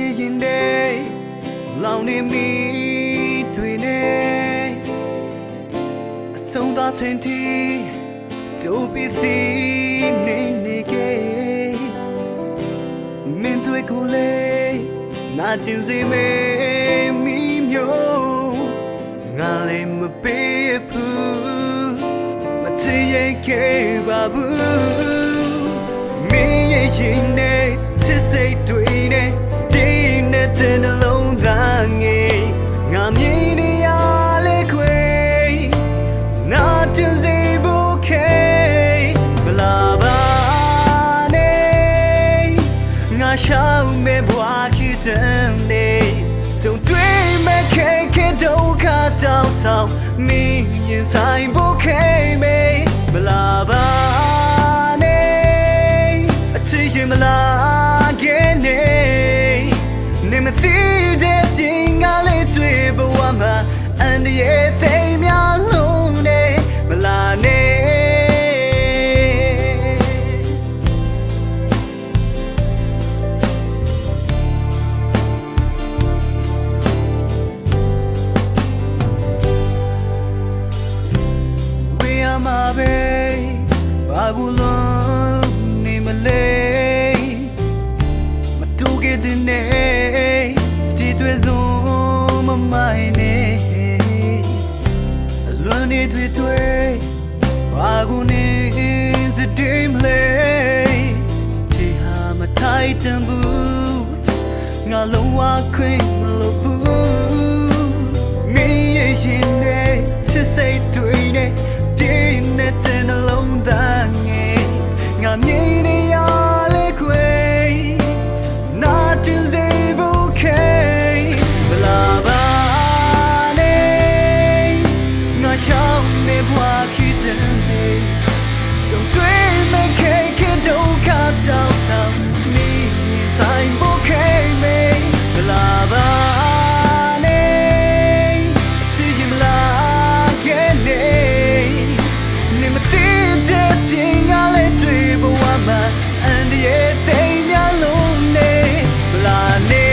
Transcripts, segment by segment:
ယံာ်န့ၣ် လီၤန့ၢ်မံတွ့ၤန့ၣ် အဆုံးသွားချိန်ထိ ကြိုပြီးသိနေနေကဲ မင်းတွေ့ကိုယ်လေး နာကျင်စေမယ် မင်းမျိုး ငါလည်းမပေးဘူး မချစ်ရင်ခဲ့ပါဘူး မင်းရဲ့ရင်ထဲ ချစ်စိတ်တွေနဲ့ တင်းနဲ့တဲ့နှလုံးသားငယ် ငါမြင်နေရလေခွေ နာကျင်စေဖို့ခဲ မလာပါနဲ့ ငါရှောင်မဲ့ဘဝခေတ်တနေ့ ကြုံတွေ့မဲ့ခဲခဲဒုက္ခတောင်ဆောင် မင်းရင်ဆိုင်ဖို့ခဲမေ မလာပါနဲ့ အချစ်ရင်မလာခဲ့နဲ့နင်မသိတဲ့ပြင်ငါလေးတွေ့ဘဝမှာအန္တရာယ်သိမ်းများလုံးနဲ့မလာနဲ့ ဝေးရမှာပဲ ဘာကိုလုံးနေမလဲ မတူခဲ့တဲ့နေ့ ဒီတွေ့ဆုံးမမိုင်နဲ့ အလွန်နေတွေ့တွေ့ ဘာကိုနေစတေးမလဲ ဒီဟာမထိုက်တန်ဘူး ငါလုံးဝခွင့်မလို့ဘူး မင်းရဲ့ရင်ထဲချစ်စိတ်တွေနဲ့ တင်းနဲ့တဲ့နှလုံးသားငယ် ငါမြင်နေရလေခွေ နာကျင်စေဖို့ခဲ မလာပါနဲ့ ငါရှောင်မဲ့ဘဝခေတ်တနေ့ ကြုံတွေ့မဲ့ခဲခဲဒုက္ခတောင်ဆောင် မင်းရင်ဆိုင်ဖို့ခဲမေ မလာပါနဲ့ အချစ်ရင်မလာခဲ့နဲ့ နင်မသိတဲ့ပြင်ငါလေးတွေ့ဘဝမှာအန္တရာယ်သိမ်းများလုံးနဲ့ မလာနဲ့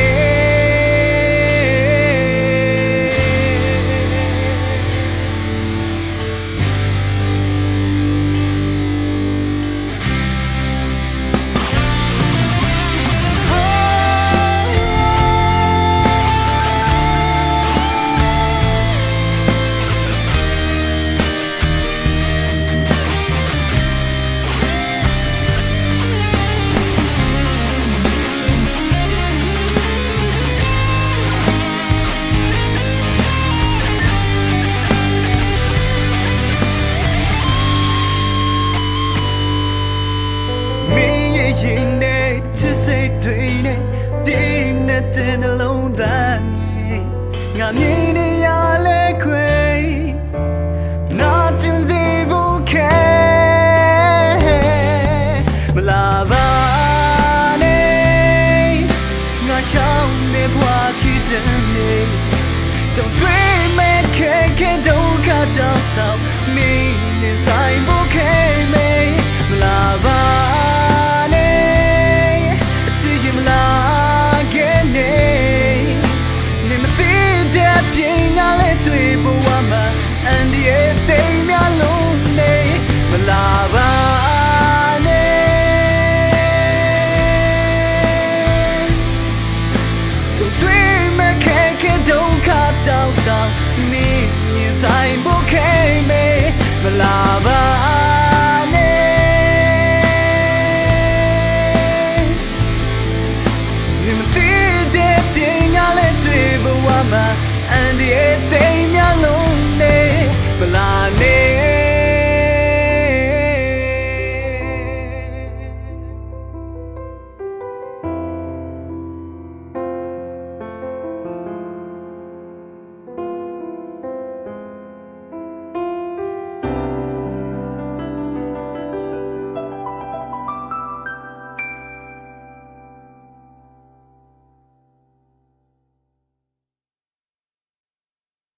မင်းရဲ့ရင်ထဲချစ်စိတ်တွေနဲ့ တင်းနဲ့တဲ့နှလုံးသားငယ် ငါမြင်နေ